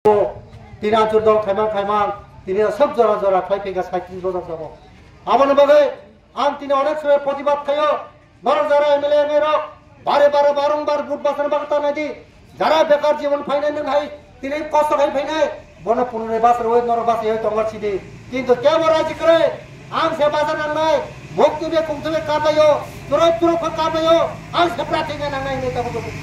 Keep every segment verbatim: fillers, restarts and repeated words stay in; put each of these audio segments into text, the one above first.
Tini achur dol khaimang khaimang, tini sob jora jora khlai phika saitin bojak jago. Aboni bagwi ang tini onek somoy protibad khaio. Norok jara M L A rok bare bare barongbar vote bachana bagwi tangnai di. Jara bekar jibon phainai nwng hai tini kosto khai phainai. Bono pununai bachar oi norok bachai oi tongwar sidi. Kintu kebo raji kwrwi ang se bacha nangnai. Mukti be kungtube kabaio. Turok turok kha kabaio. Ang se prathina nangnai hinwi tabuk tabuk.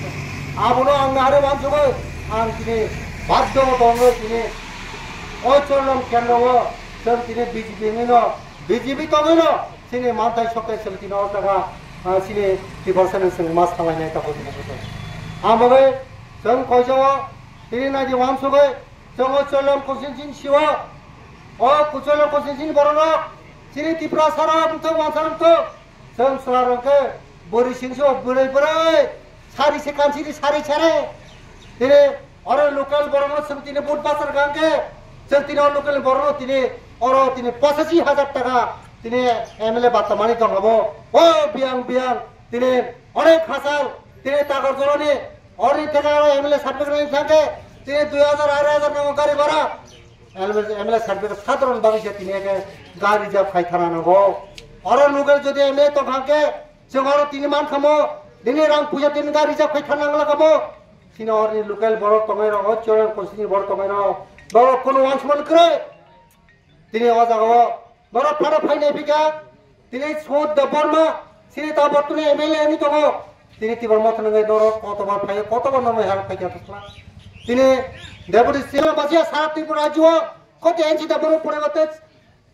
Abono ang nahare wansugwi ang tini baddo tongwi tini oi cholom kendro o chwng tini B J P hinwi no B J P tongwi no. Chini manthai sokhe chwng tini o jaga, ah, chini Tiprasa ni chwng ma salainai tabuk tabuk. Ang bagwi chwng koijago tini naidi wansugwi chwng o Cholom constituency sio, o Cholom constituency ni borok rok chini Tiprasa rok wngthok wansa wngthok chwng chwla rok khe bwrwi singso bwrwi bwrwi sari se kansi di sari sari tini oro local borok no chwng tini vote bachar kha khe chwng tini o local borok no tini oro tini pochashi hajar taka tini M L A bata mani tong abo o biyang biyang tini onek hachal tini takar joroni oro ni theka oro M L A certificate ni thangkhe tini dui hajar arai hajar nango gari bhara M L A, M L A certificate sadharon bagwi se tini eke gari reserve khai thana nango oro local jodi M L A tong kha khe chwng oro tini man khamo nini rang puja tini gari reserve khai thana nangla khamo. Chini orni local borok tongnai rok, o Chorel constituency borok tongnai rok, borok kono wansukmani kwrwi. Tini o jaga o borok phano phainai phika, tini Sudda Borma, chini ta bortoni M L A ni tongo. Tini Tibor Motha nangwi norok kotobar phai, kotobar norok help khai kha. Tini Deputy C M bachia sara Tripura rajyo, kote N C ta borok pore kote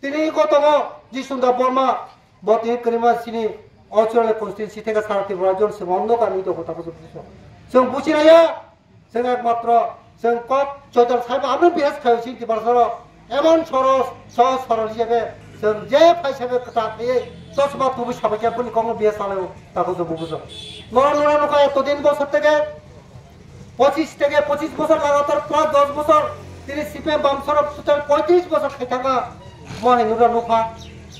Tini kotongo Jisunda Borma, bo tini kwrwima sini Australia constituency theke sara Tripura jon se mondo kami to kota kusu kusu. Chwng buchiraya, chwng ekmatro, chwng kok choital saibo abro bihas khayo sini Tripura soro. Emon soros, sohos sorol hisabe, chwng je phai sabe kwta khaiye, chosma tubu sabai khe buni kokno bihas salayo, ta kusu bukusu. Nora nora nukha eto din bosor theke, pochis theke pochis bosor lagatar plus dos bosor tini C P M bam sorok total poitris bosor khai thangkha. Mo hai nura nukha.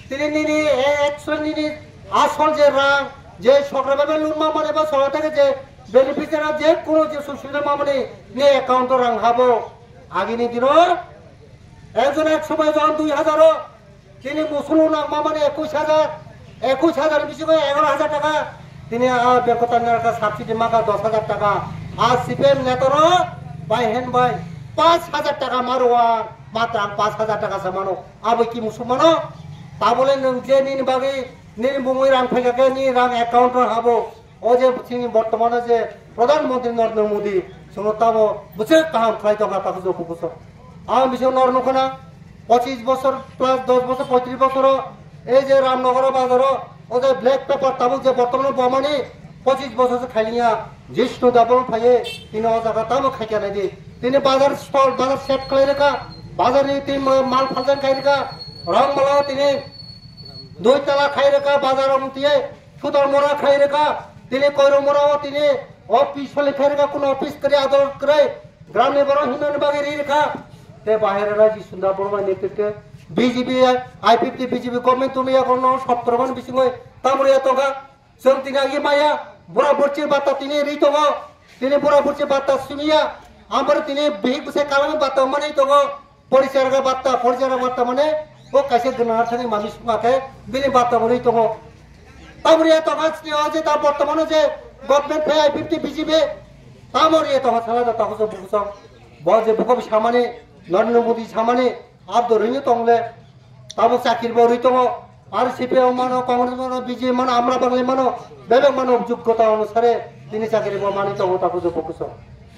Tini nini e-, actually nini asol je rang, je sokra bebe loan ma mane ba sokra theke je beneficiary je kono je sujog subida ma mane ni account o rang habo. Agini dino ekjon ek somoy jon dui hajar o Tini musulu nang mamani ekush hajar, ekush hajar bisingo egaroh hajar taka. Tini a bekota narka subsidy maka dos hajar taka. A C P M netoro bai hen bai panch hajar taka maruwa, mata ang panch hajar taka samano. Abo ki musuk mano? Tabole nung je nini bagi, nini mungwi rang phaikake, nini rang account ro habo. O je chini bortomano je Pradhan Mantri Narendra Modi, chwngno tamo bwswk kaham khlai tongkha takhujo bukuso. Ang bisingo nor nukho na, pochis bosor plus dos bosor, poitris bosoro, ei je Ramnogoro bazaro, o je black pepper tabuk je bortomano bomani, pochis bosor se khailiya, Jishnu da borom phaiye, tini o jaga tamo khaikya naidi. Tini bazar stall, bazar set khlai rwkha, bazarni tini mal phaljan khai rwkha, rang malao tini dui tala khai rwkha, bazar o mutiye, Sudor mora khai rwkha, tini koiro mora o tini office soli khai rwkha, kuno office kwrwi adol kwrwi, gramni borok himnani bagwi ri rwkha. Te bahai rwna Jisunda Borma ni tete B J P, I P F T B J P government tuni yakono sotro ban bisingoi tamri ya tongkha. Chwng tini agi maya, bura burchi bata tini ri tongo, tini bura burchi bata simiya, ambar tini bihik bwsai kalangni bata manwi tongo. Porichar ga batta, porichar ga batta mane o kaisa gwnang thani mami sungma khe bini batta mani tongo. Tamoni ya tongo sini o je ta bortomano je government phai I P F T B J P tamoni ya tongo sala da takuso bukuso. Bo je buko samani Narendra Modi samani abdo rinyo tongle tamo chakir bo ri tongo. Ar C P M mano, Congress mano, B J P mano, amra bangle mano, bebek mano joggota onusare tini chakiri bo mani tongo takuso bukuso.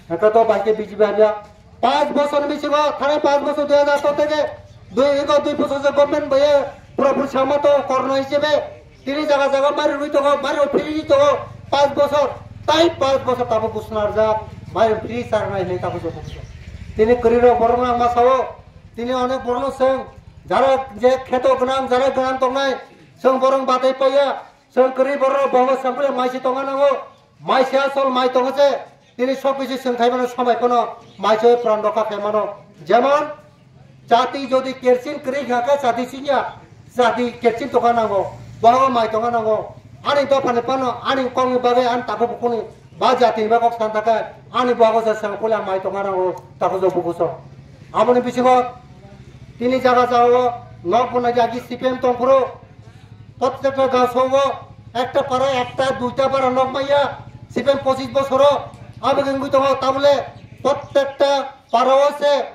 Haka to bai khe B J P hamya. Panch bosor bisingo, thanai panch bosor dui hajar atharo theke dui, ego dui bosor se government bai pura puri sama to korno hisebe tini jaga jaga mari rwi tongo, mari rwi phiri rwi tongo, panch bosor, tai panch bosor tamo busnar jak, mari rwi phiri sarnai hinwi tamo joto. Tini kwrwi rok borok nang ma sao, tini onek borok no chwng, jara je kheto gwnang, jara gwnang tongnai, chwng borok batai paiya, chwng kwrwi borok rok bongo chwng bole maisi tongna nango, maisi asol mai tongo se, Tini sob kisu chwng khai mano, somai phano mai choi pran rokha khai mano. Jemon, jati jodi kersin kwrwi kha khe jati sinya, jati kersin tongkha nango, bohabo mai tongkha nango. Ani dophani phano, ani kokni bagwi, ani takhuk bukhukni ba jatini bagwi kok san thaka, ani bagwi se sang pole ang mai tongma nango, takhuk bukhuk song. Aboni bisingo tini jaga jagao nok bwnai jagi C P M tong phuru, prottekta gasowo ekta para ekta duita para nok maya, C P M pochis bosoro, abo wngwi tongo, tabole prottekta parao se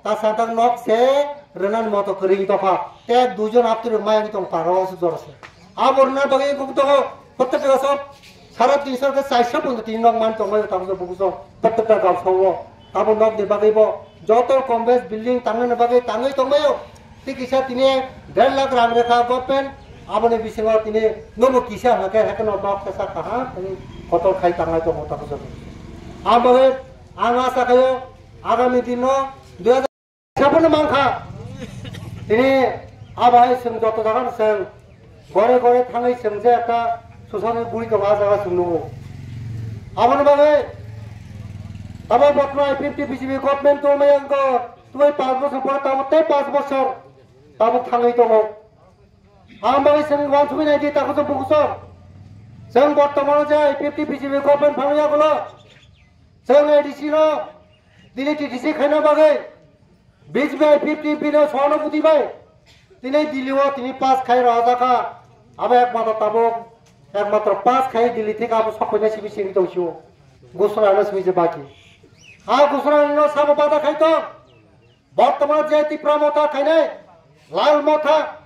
ta santak nok se rwnani moto kwrwi tongkha. Te duijon aptwi rwk maya wngwi tong parao se jora se. Abo rwna bagwi wngwi tongo, prottekta gaso sara tinso ke charso ponto tini nok man tongmai, takhuk bukhuk song, prottekta gasowo. Abo nok ni bagwi bo joto kom bes building tangnani bagwi tangwi tongmaio. Tei kisa tini der lakh rang rekha government, aboni bisingo tini nobo kisa hake hake no nok kesa kaham tini kotor khai tangnai tongo, takhuk. Ang bagwi ang asa khaio agami dino dui hajar saboni mankha. Tini abai chwng joto jaga chwng gore gore thangwi chwng je ekta susani buri tongo, a jaga chwng nungo. Aboni bagwi abo botno I P F T B J P government tongmai ang ko, tuai panch bosor pore tamo tei panch bosor tamo thangwi tongo. Ang bagwi chwng uansugwi naidi, takhuk bukhuk song. Chwng bortomano je I P F T B J P government phangwi yagulo chwng A D C no dini T D C khaina bagwi B J P I P F T bino sono budi bai tini Delhi o tini pass khai rwjakha. Abo ekmatro tabuk, ekmatro pass khai Delhi thik abo sokphaina simi simi tongsiu. Gusura no simi je baki. A gusura no sabo bada khai to. Bortoman je Tipra Motha khainai Lal Motha,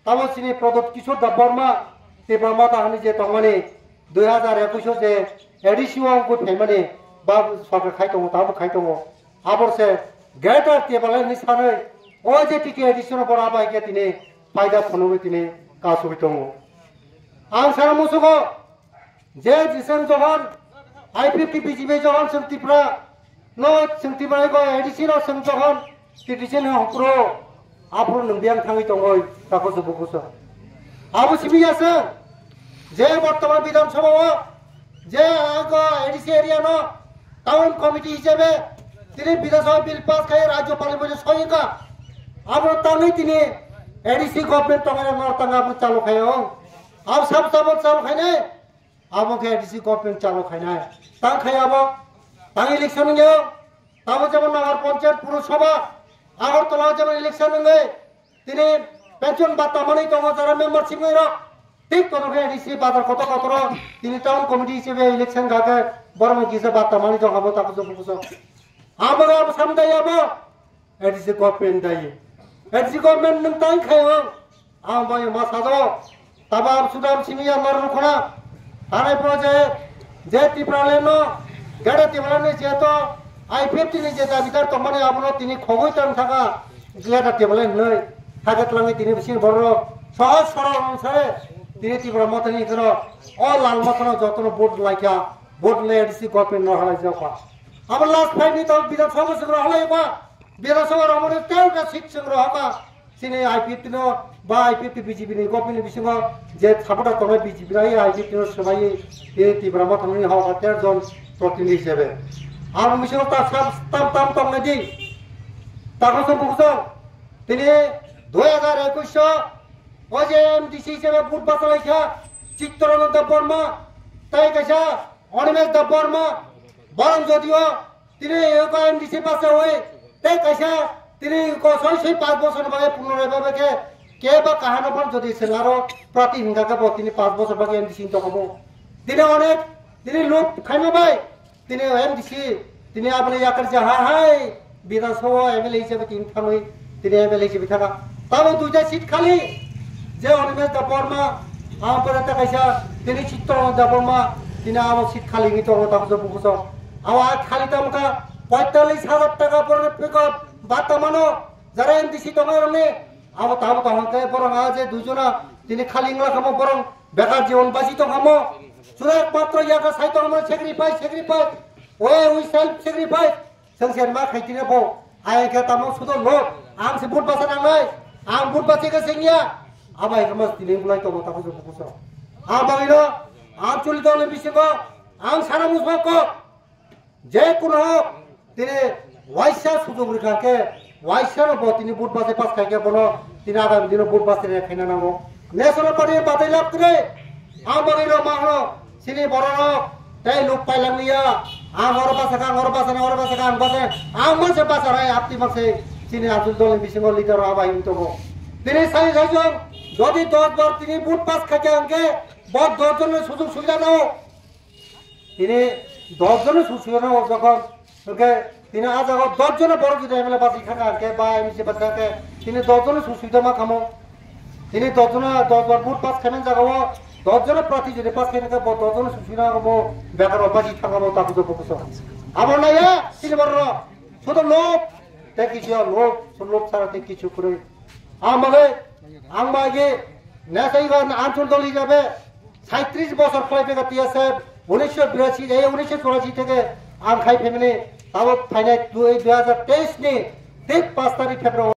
tamo chini Pradyot Kishore Debbarma, Tipra Motha hwnwi je tongmani, dui hajar ekush o je A D C o wngwi phaimani, ba sorkar khai tongo, tamo khai tongo. Abor se Greater Tipraland hwnwi sanwi, o je T T A D C no bora bai khe tini paida phunugwi tini kasugwi tongo. Ang sana musugo, je jiseng johon I P F T B J P johon chwng Tipra no chwng Tipra ko A D C no chwng johon T D C no hokro aphuru nwng biyang thangwi tongoi, takhuk bukhuk song. Abo simi ya chwng je bortoman Bidhan Sabha o je ago A D C area no town committee hisabe tini Bidhan Sabha bill pass khai Rajyapal ni bojo soyika. Abo tangwi tini A D C government tongwi no tanga abo chalu khai o. Abo sab sabo chalu khai nai. Abo khe A D C government chalo khainai. Tang khai abo, tang election wngyo. Tamo jemon Nagar Panchayat, Purusabha, Agartala jemon election wngwi tini pension bata manwi tongo, jara membership wngwi rok. Thik kono khe A D C badar kotor kotoro tini town committee hisabe election gakhe borok kisa bata manwi tong abo takuso bukuso. Abo abo samdai abo. A D C government dai. A D C government nwng tai khai o. Ang bai ma sado. Tabam sudam simi ya mar rukona. Hanai po je, je Tipraland no, gada Tipraland ni je to, I P F T ni je dabidar tongmani abono tini khogoi tang thaka. Gada Tipraland noi. Thaka tlangi tini bisin borok. Sohoj sorol sare. Tini Tipra Motha ni kero. O Lal Motha no jotono vote laikha. Vote le A D C government no halai jokha. Abo last fight ni to Bidhan Sabha sing rok halai ba. Bidhan Sabha rok mane tei ka seat sing rok ba. Sini I P F T no ba I P F T B J P ni government ni bisingo je supporter tongnai B J P rai I P F T no swbai e Tipra Motha ni hok ter jon protinidhi hisebe. Abo bisingo ta sab tam tam tongnai di. Ta ko song buku song. Tini dui hajar ekush o je M D C hisebe vote bachalai kha Chitrangada Debbarma tai kaisa Animesh Debbarma, borok jodio tini eko M D C pass oi, tei kaisa tini eko soi soi panch bosor ni bagwi pungno bai bai khe, keba kahano phan jodi sengaro prati hingka khe bo tini panch bosor bagwi M D C ni tongkha bo. Tini onek, tini lob khaima bai, tini M D C, tini aboni yakar ja ha hai, Bidhan Sabha M L A hisabe tini thangwi, tini M L A hisabe thanga. Tamo duita seat khali, je Animesh Debbarma, ang pore ta kaisa, tini Chitrangada Debbarma, tini abo seat khali ni tongo, tamo bukuso. Abo a khali tamo kha, poitalis hajar taka pore pickup, bata mano, jara M D C tongo roni, abo tamo tamo khe borong a je duijona, tini khali ngla khamo borong, bekar jibon basi tong khamo. Sura ekmatro yaka sai tong mo sacrifice, sacrifice. Oe, we self sacrifice. Sengser ma khai tine bo. Ai khe tamo sudo lo. Ang se but basa nangnai. Ang but basa khe sengya. Abai khe mas tine bulai tongo tabuso bukuso. Abai no. Ang chuli dole bisingo. Ang sana musma ko. Je kuno hok, tini waisa sujug rwkha khe, waisa no bo tini vote bachai pass khai khe bono tini agami dino vote bachai khaina nango. National Party ni batai lab kwrwi, ang bagwi rok ma hwno, chini borok rok, Tei luk pailanglia, ang oro basa kha, ang oro basa na, oro basa kha, ang basa, ang manse basa rai, apti manse chini Anchal dolni bisingo leader rok abo hinwi tongo. Tini sai sai jong, jodi dos bar tini vote pass khaikha hwnkhe, bo dos jonni sujog subida nao. Tini dos jonni sujog subida nao jokhon, hwnkhe tini ah jaga dos jonna borok jodi M L A basi kha hwnkhe, ba M C basi kha hwnkhe, tini dos jonni sujog subida ma khamo. Tini dos jona, dos bar vote pass khaimani jaga o dos jona prarthi jodi pass khaina khe bo dos jona sujog subida bo bekar o basi thangma bo tabu jobo kuso. Abo naya, tini borok sudo lob, tei kichu lob, sudo lob sara tei kichu kwrwi. Ang bagwi, ang bagwi, nesai ba Anchal dol hisabe saitrish bosor khlai phaikha T S F, unisho birashi, ei unisho churashi theke ang khai phaimani, tabuk phainai dui, dui hajar teis ni thik paanch tarik February.